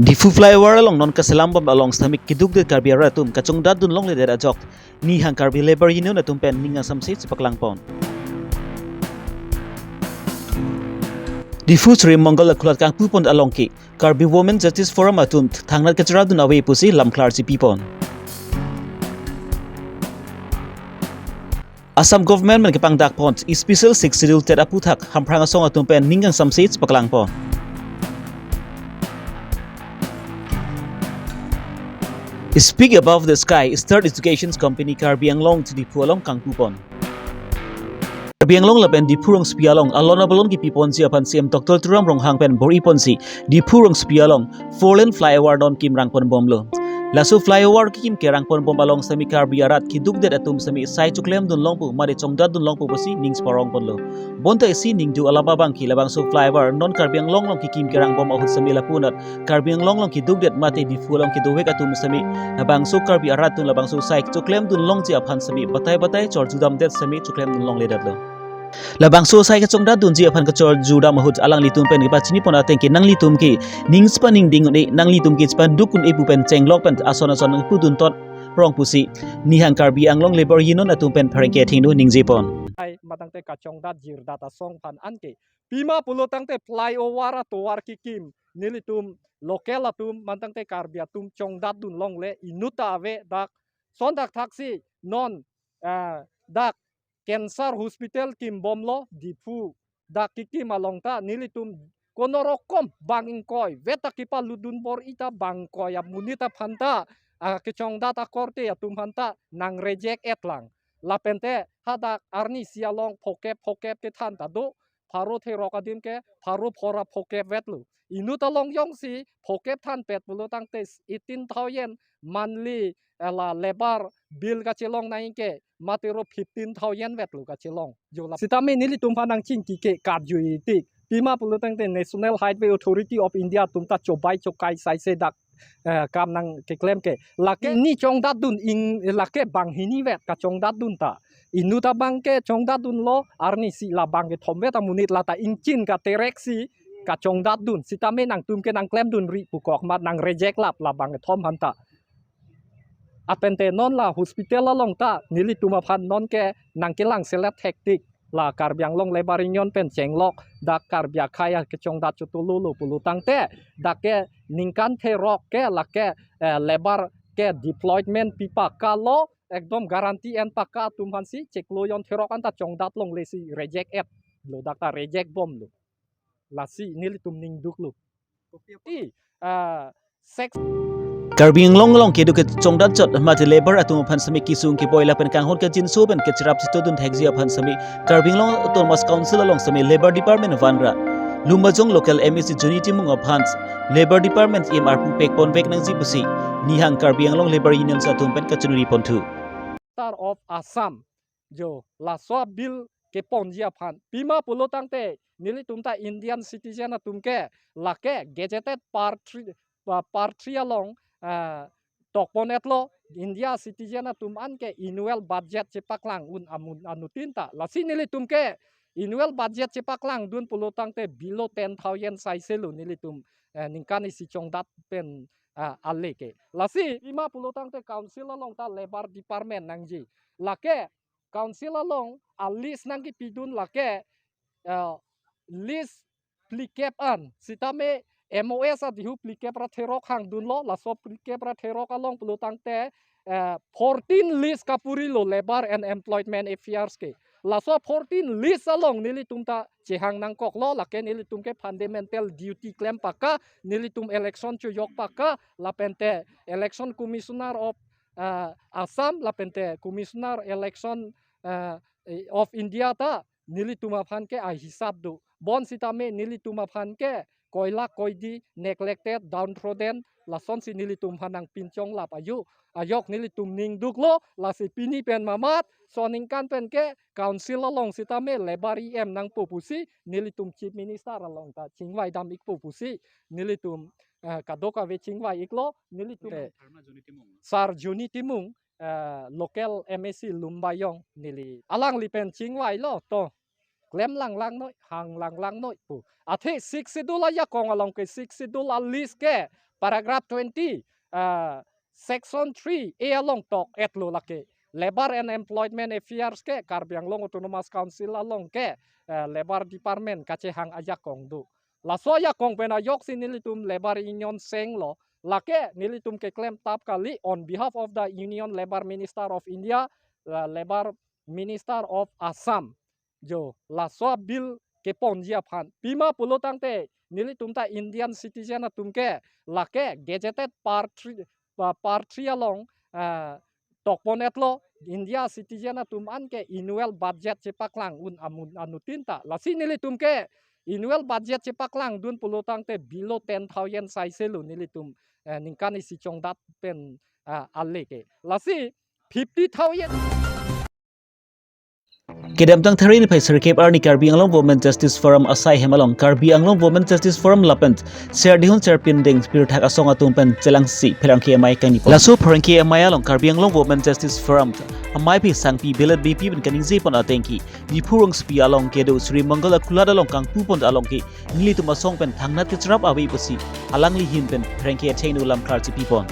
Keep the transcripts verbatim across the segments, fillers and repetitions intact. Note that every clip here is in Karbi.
Diphu flyover along non kaselam bom along sitame keduk det Karbi arat atum kachongdat dun longledet ajok Nihang Karbi Labour Union atum pen ning asamse chepaklang pon. Diphu Sri Mangal akhulat kangpu pon along ke Karbi Women Justice Forum atum thangnat kachara dun ave pusi lamklar chipi pon. Assam government pen kepangdak pon Special Sixth Schedule tet aputhak Hamprang asong atum pen ning asamse chepaklang pon. Speak Above the Sky Start Education Company Karbi Anglong Diphu along kangpu pon. Karbi Anglong lapen Diphu rongsopi along alon abalon kipi ponji aphan C M Doctor Tuliram Ronghang pen bor-i ponsi Diphu rongsopi along four lane flyover non kim rang pon bomlo. Laso flyover kekim kerang pon bom along sitame Karbi arat keduk det atum sitame sai choklem dun long pu mate chongdat dun long pu pusi ning sparong ponlo. Bonta isi ning do alam abang ke labangso flyover non Karbi Anglong along kekim kerang bom ahut sitame lapunat Karbi Anglong along keduk det mate Diphu along kedovek atum sitame labangso Karbi arat atum labangso sai choklem dun longji aphan sitame batai batai chorjudam det sitame choklem dun longledetlo. Labangso sai kachongdat dunji aphan kachorjudam ahut alanglitum pen kepachini pon ateng ke nanglitum ke ning chepaningding un-e, nanglitum ke chepaduk un-e pu pen chenglok pen ason ason nangpudun tot rong pusi Nihang Karbi Anglong Labour Union atum pen pherangke thengno ningje pon. Ai matangte kachongdat jirdat asong aphan anke pima pulo tangte flyover atovar kekim nelitum local atum mantangte Karbi atum chongdat dun longle inut ta ave dak son dak thaksi non ah, dak cancer hospital kim bomlo Diphu dak kekim along ta nelitum kono rokom bang ingkoi vet ta kepalut dun bor-i ta bang ingkoi amonit aphan ta ah, kechongdat akorte atum aphan ta nang reject etlang lapente hadak arnisi along phokep phokep kethan ta do pharo therok adim ke pharo phora phokep vetlo inut along jongsi phokep than pet pulo tangte eighteen thousand monthly eh, la labour bill kachelong nangke matero fifteen thousand vetlo kachelong. Jo la sitame nelitum aphan nangchingki ke kapjui tik pima pulo tangte National Highway Authority of India atum ta chobai chokai saise dak eh, kam nangkeklem ke lake ni chongdat dun ing lake banghini vet kachongdat dun ta inut abang ke chongdat dunlo arnisi labang kethom vet amonit lata ingchin katerek si kachongdat dun sitame nangtum ke nangklem dun ri pukok mat nang reject lap labang kethom aphan ta. Apente non la hospital along ta nelitum aphan non ke nangkelang selet hektik la Karbi Anglong Labour Union pen chenglok dak Karbi akhei akechongdat chotolo lo pulo tangte dak ke ningkan therok ke lake eh, labour ke deployment pipa kalo ekdom guarantee en paka atum aphan si chiklo jon therok anta chongdat longle si reject et lo dak ta reject bomlo. Lasi nelitum ningduk lo. I ah, sex Karbi Anglong along keduk kechongdat chot mate labour atum aphan sitame kesung keboi lapen kanghon kajinso pen kecherap chitodun thekji aphan sitame Karbi Anglong Autonomous Council along sitame Labour Department vanra Lumbajong local M A C Juni Timung aphan Labour Department E M arpu pek ponvek nangji pusi Nihang Karbi Anglong Labour Union atum pen kachiningri ponthu. Star of Assam jo laso bill keponji aphan pima pulo tangte nelitum ta Indian citizen atum ke lake gazetted party pa- party along ah, tokpon etlo India citizen atum an ke annual budget chepaklang un amun anutin ta lasi nelitum ke annual budget chepaklang dun pulo tangte below ten thousand saise lo nelitum eh, ningkan isi chongdat pen ah, ale ke lasi pima pulo tangte council along ta labour department nangji lake council along a list nangkipidun lake uh, list phlikep an sitame M O S adihu phlikep ra therok hangdunlo laso phlikep ra therok along pulo tangte uh, fourteen list kapuri lo Labour and Employment Affairs ke laso fourteen list along nelitum ta chehang nangkoklo lake nelitum ke fundamental duty klem paka nelitum election chojok paka lapente election commissioner of uh, Assam lapente commissioner election uh, of India ta nelitum aphan ke ahisap do bon sitame nelitum aphan ke koila koidi neglected downtrodden lasonsi nelitum aphan nangpinchong lap ayu ajok nelitum ningduklo lasi pini pen mamat soningkan pen ke council along sitame labour E M nangpo pusi nelitum chief minister along ta chingvai dam ikpo pusi nelitum uh, kadokave chingvai iklo nelitum Sar Juni Timung uh, local M A C Lumbajong neli alangli pen chingvai lo to klem langlang noi, hang langlang noi pu. Athe Sixth Schedule ajakong along ke, Sixth Schedule a-list ke paragraph twenty, ah, section three A along tok-etlo lake. Labour and Employment Affairs ke Karbi Anglong Autonomous Council along ke, eh, Labour Department kachehang ajakong do. Laso ajakong pen ajoksi nelitum Labour Union senglo, lake nelitum keklem tap kali on behalf of the Union Labour Minister of India, uh, Labour Minister of Assam. Jo, laso a-bill keponji aphan. Pima pulo tangte nelitum ta Indian citizen atum ke, lake gazetted part three, pa-, part three along, ah, tokpon-etlo, India citizen atum an ke annual budget chepaklang un amun anuttin ta. Lasi nelitum ke annual budget chepaklangdun pulo tangte below ten thousand saiselo nelitum, eh, ningkan isi chongdat pen, ah, ale ke. Lasi fifty thousand. Kedamtang Tharni niphai sirkep arni Karbi Anglong Women Justice Forum asai hem along Karbi Anglong Women Justice Forum lapen Serdihun Serpindeng pirthak asong atum pen chelangsi pherangke amei kangni pon. Laso pherangke amei along Karbi Anglong Women Justice Forum amei phi sangpi Belet Beypi pen kaningje pon ateng ke Diphu rongsopi along kedo Sri Mangal akulat along kangpu pon along ke nelitum asong pen thangnat kecherap ave pusi alangli ahin pen pherangke athengno lam klarchipi pon.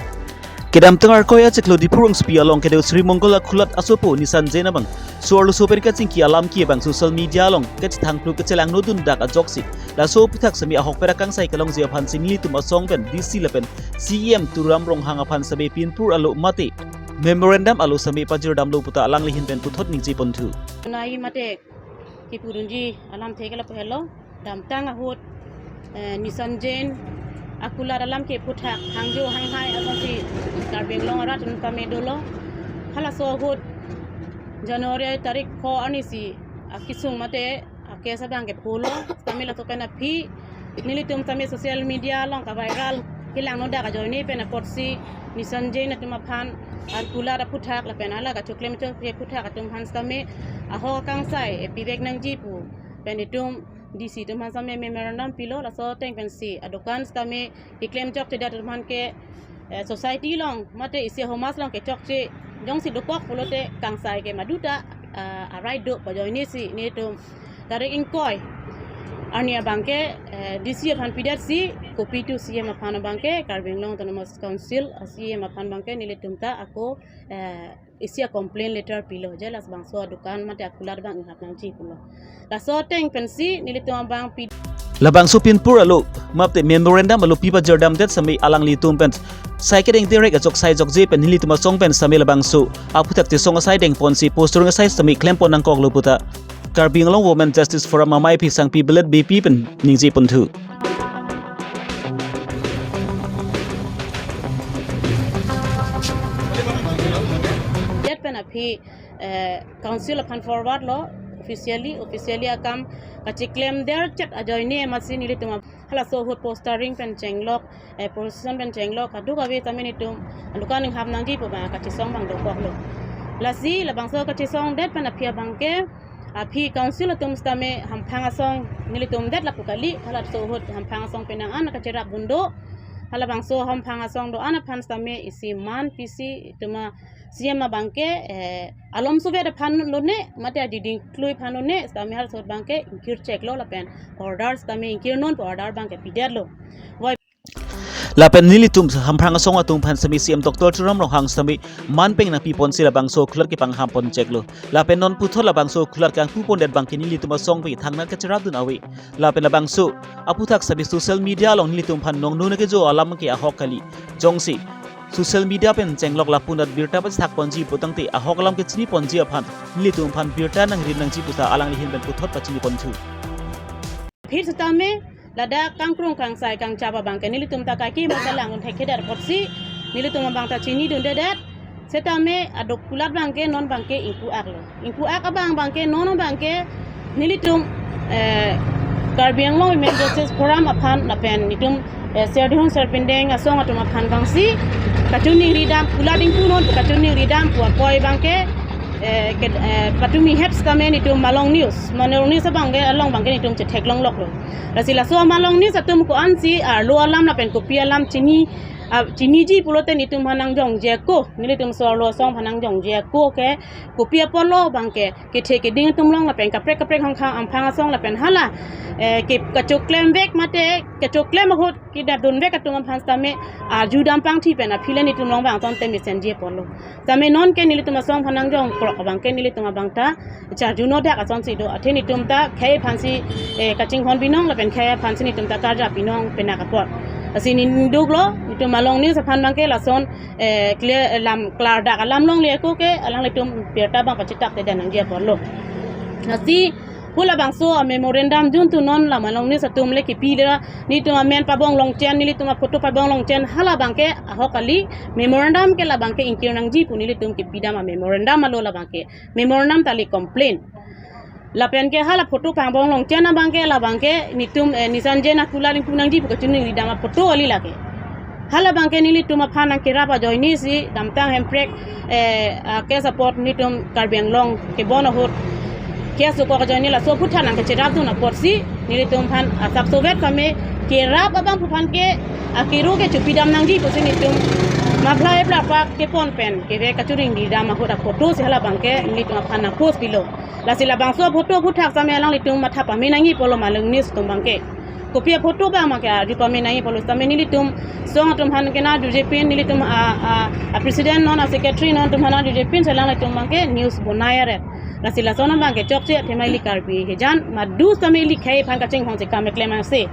Kedamtang Arkoi achiklo Diphu rongsopi along kedo Sri Mangal akulat asopo Nisan Jain abang so arloso pen kachingki alam ke abang social media along kachethang phlu kachelangno dundak ajoksi laso aphuthak semi ahokpet akangsai kelongji aphansi nelitum asong pen D C lapen C E M Tuliram Ronghang aphan semi pinpur alo mate memorandum alo semi pajirdamlo puta alangli ahin pen puthot ningje ponthu. Nai mate kipudunji alamthe ke lapu helo, damtang ahut, eh, Nisan Jain akulat alam ke aphuthak hangjo hanghai asonsi Karbi Anglong arat atum kame dolo. Halaso ahut January tarik ko arnisi akesung mate akes abang ke pholo, sami laso pen aphi nelitum sami social media along ka-viral kelangno dak ajoine pen apotsi Nisan Jain atum aphan akulat aphuthak lapen hala kachoklem chokche aphuthak atum aphan sami ahok akangsai, eh, pivek nangji pu pen itum D C atum aphan sami memorandum pilo, laso ateng pensi adokan sami keklem chokchedet atum aphan ke, eh, society along mate isi ahormu along kechokche jongsi dokok pulote kangsai ke maduta, ah, a-right do pu ajoinesi nelitum tarik ingkoi arni abang ke, eh, D C aphan pidetsi copy to C E M aphan abang ke Karbi Anglong Autonomous Council, ah, C E M aphan abang ke nelitum ta ako, eh, isi a-complaint letter pilo, je labangso adokan mate akulat abang inghap nangji pulo. Laso ateng pensi nelitum abang pi. Labangso pinpur alo mate memorandum alo pi pajirdamdet sami alanglitum pen sai kedeng direct ajok sai jokje pen nelitum asong pen sami labangso aphuthak chesong asai dengponsi poster asai sami klempon nangkoklo puta Karbi Anglong Women Justice Forum amei phi sangpi Belet Beypi pen ningje ponthu. Jet pen aphi, eh, council aphan forward lo officially, officially akam kachiklem derchet ajoine amatsi nelitum ap-, halaso ahut postering pen chenglok, eh, procession pen chenglok, kadokave sami nelitum adokan inghap nangji pu abang kachesong abang dokoklo. Lasi labangso kachesongdet pen aphi abang ke, aphi council atum sitame hamphang asong nelitum det lapu kali, halaso ahut hamphang asong penang an kacherap bundo, halabangso hamphang asong do-an aphan sitame isi man pisi itum a-C E M abang ke, eh, alom suvet aphan lone, mate adiding klui aphan lone, sitame halaso ahut abang ke ingkir cheklo lapen order sitame ingkir non pu order abang ke pidetlo. Voi Lapen nelitum hamphang asong atum aphan sitame C E M Doctor Tuliram Ronghang sitame man peng nangpiponsi labangso akulat kepanghampon cheklo. Lapen non puthot labangso akulat kangpupondet abang ke nelitum asong pen thangnat kacherapdun ave. Lapen labangso aphuthak sitame social media along nelitum aphan nongno nangkejo alam ke ahok kali. Jongsi social media pen chenglok lapu anat birta pachethakponji putangte ahok alam kechiniponji aphan nelitum aphan birta nangri nangji puta alangli ahin pen puthot pachiniponthu. Phir sitame ladak kangkrung kangsai kangchap abang ke nelitum ta kaike ma kalang un thekthedet apotsi nelitum abang ta chinidundedet. Sitame adok akulat abang ke non abang ke ingpu-aklo. Ingpu-ak abang abang ke non abang ke nelitum, eh, Karbi Anglong Women Justice Forum aphan lapen nelitum, eh, Serdihun Serpindeng asong atum aphan abangsi kachiningridam, akulat ingpu non kachiningridam pu akoi abang ke, eh, ke, eh, patumi hep sitame nelitum Malong News, Malong News abang ke along abang ke nelitum chetheklongloklo. Lasi laso Malong News atum ko-ansi arlo alam lapen kopi alam chini ah, chiniji pulote netum aphan nangjongje ako, nelitum so-arlo asong aphan nangjongje ako ke kopi apotlo abangke, kethe keding atum along lapen kaprek kaprek hangkha amphang asong lapen hala, eh, ke kachoklemvek mate kachoklemvek ahut kedap dunvek atum aphan sitame arjudam pangthi pen aphi le netum along bang tonte mesenji apotlo. Sitame nonke nelitum asong aphan nangjong krok abangke nelitum abang ta charjuno dak asonsi do. Athe netum ta khei aphansi, eh, kachinghon binong lapen khei aphansi netum ta karjap binong penak apot. Lasi ningduklo, netum Malong News aphan abangke lason, eh, clear, eh, lam klardak alam longle ako ke alanglitum birta abang pachitak te dan nangji apotlo. Lasi pu labangso a-memorandum juntu non la Malong News atum le kipi le netum amen pabong longchen, nelitum aphoto pabong longchen, hala abangke ahok kali, memorandum ke labangke ingkir nangji pu nelitum kipidam a-memorandum alo labangke. Memorandum ta le complaint. Lapen ke hala photo pabong longchen abangke labangke netum, eh, nisan jen akulat ingpu nangji pu kachiningridam aphoto kali lake. Hala abangke nelitum aphan nangkerap ajoinesi damtang Hemprek, eh, ah, case apot netum Karbi Anglong kebon ahut case dokok ajoine laso aphuthak nangkacherap dun apotsi nelitum aphan asap sovet kame kerap abang aphu aphan ke akero ke chupidam nangji pusi netum mablai plak pak kepon pen keve kachiningridam ahut aphoto si hala abangke nelitum aphan nangpost pilo. Lasi labangso aphoto aphuthak sitame alanglitum matha pame nangji apotlo Malong News atum abangke. Kopi aphoto abang make arju pame nangji apotlo sitame nelitum asong atum aphan ke nangduje pin, nelitum a, a, a-president non, a-secretary non atum aphan nangduje pin si alanglitum abangke news bonai aret. Lasi lason abangke chokche athema ili Karbi hejan madu sitame ili khei aphan kachinghon si kam keklem angse.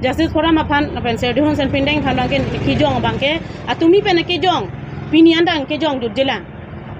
Justice Forum aphan lapen Serdihun Serpindeng aphan abangke kejong abangke atumi pen kejong, pini andang kejong jutjelang.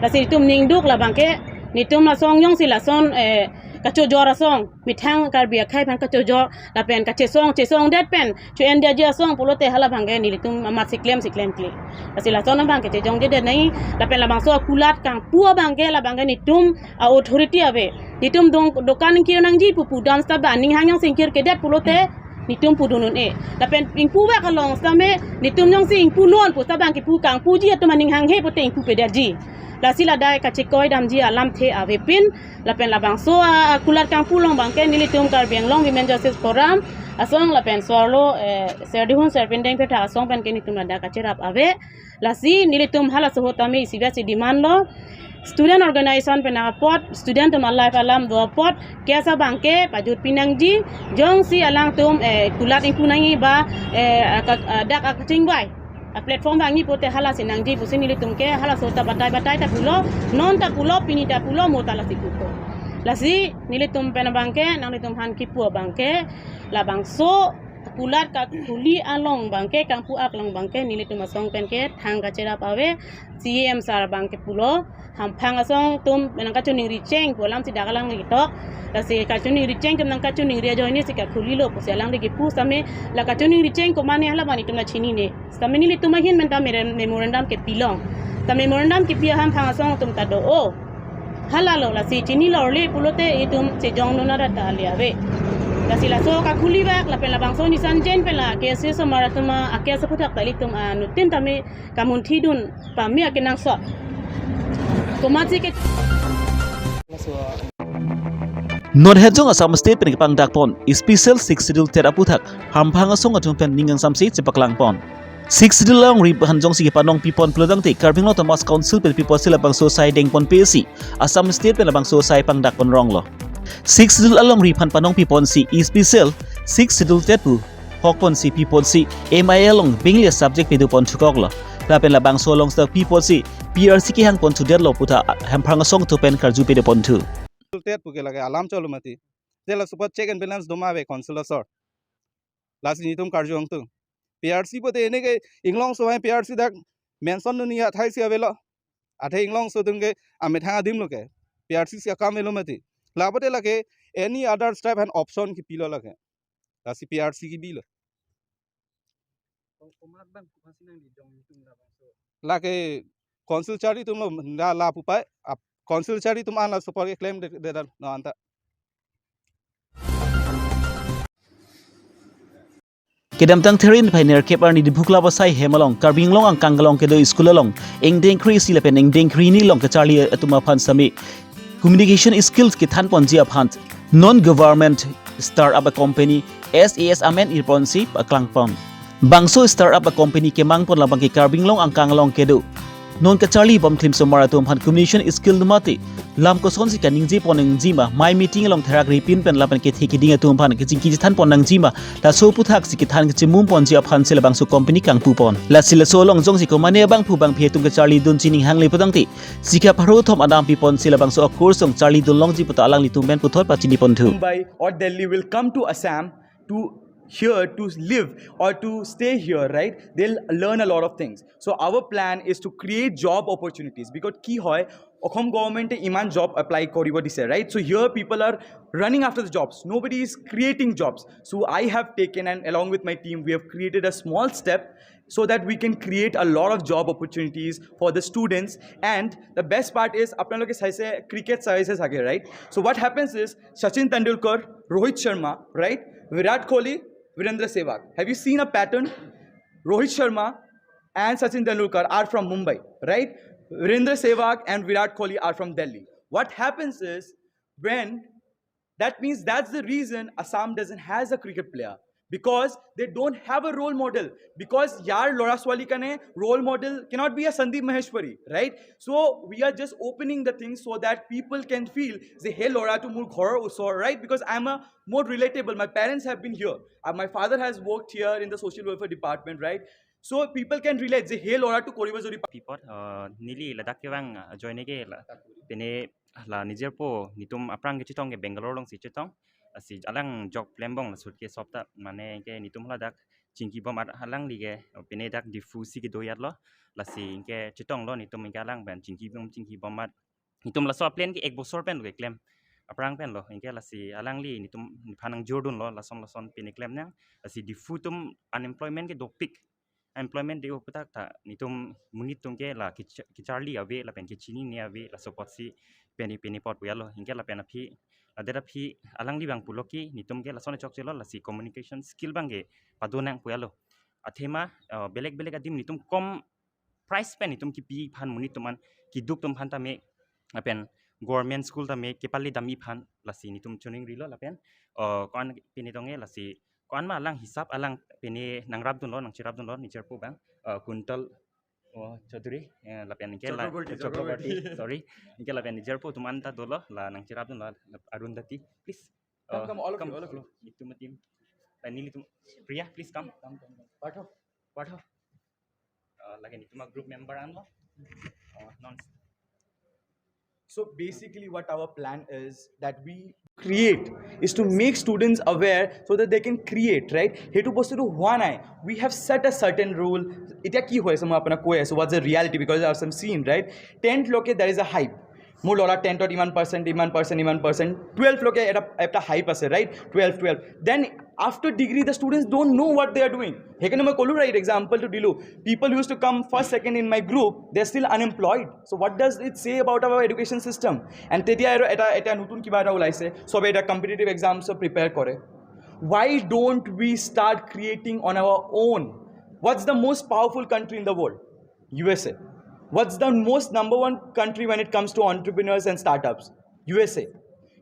Lasi netum ningduk labangke netum asong jongsi lason, eh, kachojor asong, methang Karbi akhei aphan kachojor lapen kachesong, chesongdet pen cho-en detji asong pulote hala abangke nelitum amat si klemsi klemkle. Lasi lason abangke chejongjedet nangji lapen labangso akulat kangpu abangke labangke netum a-authority ave. Netum dong dokan ingkir nangji pu pudam seta ba aning hang jongsi ingkirkedet pulote netum pudun un-e. Lapen ingpuvek along sitame netum jongsi ingpu non pu seta abangke pu kangpuji atum aning hanghe pute ingpupedetji. Lasi ladak kachekoi damji alamthe avepin lapen labangso a, akulat kangpu along abangke nelitum Karbi Anglong Women Justice Forum asong lapen so-arlo, eh, Serdihun Serpindeng aphuthak asong pen ke netum ladak kacherap ave. Lasi nelitum halaso ahut tame isivasi demand lo. Student organization pen apot, student atum a-life alam do apot, case abangke pajut pi nangji, jongsi alangtum, eh, kulat ingpu nangji ba, eh, aka-, ah, dak akachingvai a-platform vangji pute halasi nangji pusi nelitum ke halaso ta batai batai ta pulo, non ta pulo, pini ta pulo, mo ta lasi pupo. Lasi nelitum pen abangke, nanglitum aphan kipu abangke, labangso kulat kakhuli along abangke, kangpu ak along abangke, nelitum asong pen ke thang kacherap ave, C E M sir abangke pulo, hamphang asong atum nangkachiningri cheng pu alamsi dak alang ketok. Lasi kachiningri cheng atum nangkachiningri ajoinesi kakhuli lo pusi alangli kipu sitame la kachiningri cheng komatne hala abang netum nangchinine. Sitame nelitum ahin pen ta mere-, memorandum kepi long. Ta memorandum kepi ahamphang asong atum ta do-o. Halalo lasi chinilo le pulote itum chejong nona data le ave. Lasi laso kakhuli bak lapen labangso nisan jen pen la K S A asomar atum a-case aphuthak ta ilitum anuttin tame kamunthi dun pame akenangsot. Komatsi ke Non het jong Assam State pen kepangdakpon Special Sixth Schedule Tet aphuthak hamphang asong atum pen ning kangsamse chepaklangpon. Sixth Schedule alongri aphan jongsi kepanong pipon pulotangte Karbi Anglong Autonomous Council pen pi apotsi labangso asai dengpon pe si Assam State pen labangso asai pangdakpon ronglo. Sixth Schedule alongri aphan panong piponsi Special Sixth Schedule Tet pu hokponsi piponsi M I L along bingle subject pedopon thukoklo. Lapen labangso along seta piponsi P R C kehangpon thudetlo puta hamphang asong atum pen karju pedopon thu. Tet puke lake alam cholo mati. Jela support check and balance doma ave council asor. Lasi netum karju angtu. P R C pute ene ke inglongso hai P R C dak mention nuni athai si avelo. Athe inglongso atum ke amethang adim lo ke. P R C si akam avelo mati. Lapote lake any other tribe han option kipilo lake. Lasi P R C kipilo. Ko-, komat bang kuphasi nangli jong netum labangso. Lake council charli atum lo da la pupai, ap-, council charli atum an la support ke claim de, de dan no anta. Kedamtang Therin phainer kep arni Diphung Club asai hem along Karbi Anglong angkang along kedo school along ingdeng kre-isi lapen ingdeng kre-hini along kacharli atum aphan sitame communication skills kethanponji aphan non government startup company S A S amen irponsi paklangpon. Bangso startup a company kemang pon labang ke Karbi Anglong angkang along kedo. Non kacharli bom klim somar atum aphan communication skill mate lam kosonsi kaningje pon nangji ma, mai meeting along therak ripin pen lapen kethe keding atum aphan kachingki chethan pon nangji ma, laso aputhaksi kethan kachimum ponji aphansi labangso company kangpu pon. Lasi laso along jongsi komane abangphu bangphi atum kacharlidun chininghangle putangte, sikha pharo thom adam pi ponsi labangso a-course along charlidun longji puta alanglitum pen puthot pachini ponthu. Mumbai or Delhi will come to Assam to here to live or to stay here, right? They'll learn a lot of things. So our plan is to create job opportunities because ki hoy, Assam government e iman job apply koribo dise, right? So here people are running after the jobs. Nobody is creating jobs. So I have taken, and along with my team, we have created a small step so that we can create a lot of job opportunities for the students. And the best part is, apnaloke saise cricket saise sage, right? So what happens is, Sachin Tendulkar, Rohit Sharma, right? Virat Kohli, Virendra Sehwag. Have you seen a pattern? Rohit Sharma and Sachin Tendulkar are from Mumbai, right? Virendra Sehwag and Virat Kohli are from Delhi. What happens is, when that means that's the reason Assam doesn't has a cricket player, because they don't have a role model, because yar lora swali kane role model cannot be a Sandeep Maheshwari, right? So we are just opening the thing so that people can feel, say, hey, lora to mur ghor usor, right? Because I'm a more relatable. My parents have been here. Uh, my father has worked here in the social welfare department, right? So people can relate, say, hey, lora to koribo jodi. Pipot, uh, neli ladak kevang, uh, join ke la. Pene la nijirpo, nitum aphrang kechetong ke Bangalore alongsi chetong. Lasi alang jok plembong la sut ke sopta, mane ke nitum ladak chingki bom at alangli ke, pene dak Diphu si kedo yat lo. Lasi ke chetong lo nitum ke alang pen chingki bom, chingki bom at. Nitum laso a-plan ke ek bosor pen lo keklem. Aphrang pen lo, ke lasi alangli nitum niphan nangjordun lo, lason lason pene klem nang. Lasi Diphu atum unemployment ke dopik. Employment de uputak ta nitum monit atum ke la kech-, kecharli ave lapen kechinine ave, laso apotsi pene pene pot pu ya lo. Ke lapen aphi, ladet aphi alangli abang pulo ke nitum ke lason chokche lo, lasi communication skill abang ke pado nang pu ya lo. Athema, uh, belek belek adim nitum kom price pen nitum kipi aphan, monit atum an, keduk atum aphan tame, lapen government school tame kepale dam-i aphan, lasi nitum choningrilo lapen, uh, ko-an pene tong ke lasi ko-an ma alang hisap alang pene nangrapdun lo, nangcherapdun lo, nijirpo abang, uh, Kuntal, oh, Chaudhary, eh, lapen ke la Chakraborty, Chakraborty, Chakraborty. Sorry. Ke lapen nijirpo atum an ta dolo, la nangcherapdun lo, Arundhati, please. Come, uh, come, all of come, you, all of you. Itum team. Lapen nelitum, Priya, please come. Come, come, come. Partho. Partho. Uh, lake nitum a-group member an lo. Uh, non. So basically, what our plan is that we create is to make students aware so that they can create, right? Hetu bostu tu hua nai. We have set a certain rule. Itya ki hoy, so apna koi, so what's the reality? Because I've some seen, right? Tenth loke, there is a hype. Mur lora tenth ot iman percent, iman percent, iman percent. Twelve loke eta, eta hype ase, right? Twelve, twelve. Then after degree, the students don't know what they are doing. Hekarne moi kolu, right, example to dilu. People used to come first, second in my group, they're still unemployed. So what does it say about our education system? And tetya eta, eta nutun kiba eta ulaise, sobe eta competitive exams prepare kore. Why don't we start creating on our own? What's the most powerful country in the world? U S A. What's the most number one country when it comes to entrepreneurs and startups? U S A.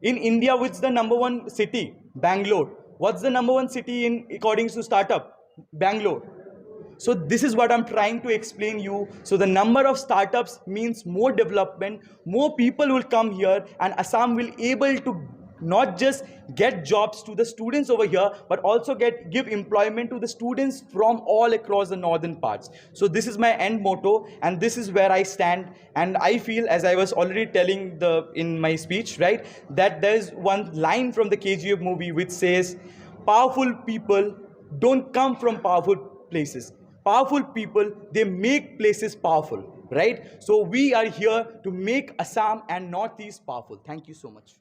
In India, what's the number one city? Bangalore. What's the number one city in according to startup? Bangalore. So this is what I'm trying to explain you. So the number of startups means more development, more people will come here, and Assam will able to not just get jobs to the students over here, but also get, give employment to the students from all across the northern parts. So this is my end motto, and this is where I stand. And I feel, as I was already telling the, in my speech, right, that there is one line from the K G F movie which says, "Powerful people don't come from powerful places. Powerful people, they make places powerful," right? So we are here to make Assam and Northeast powerful. Thank you so much.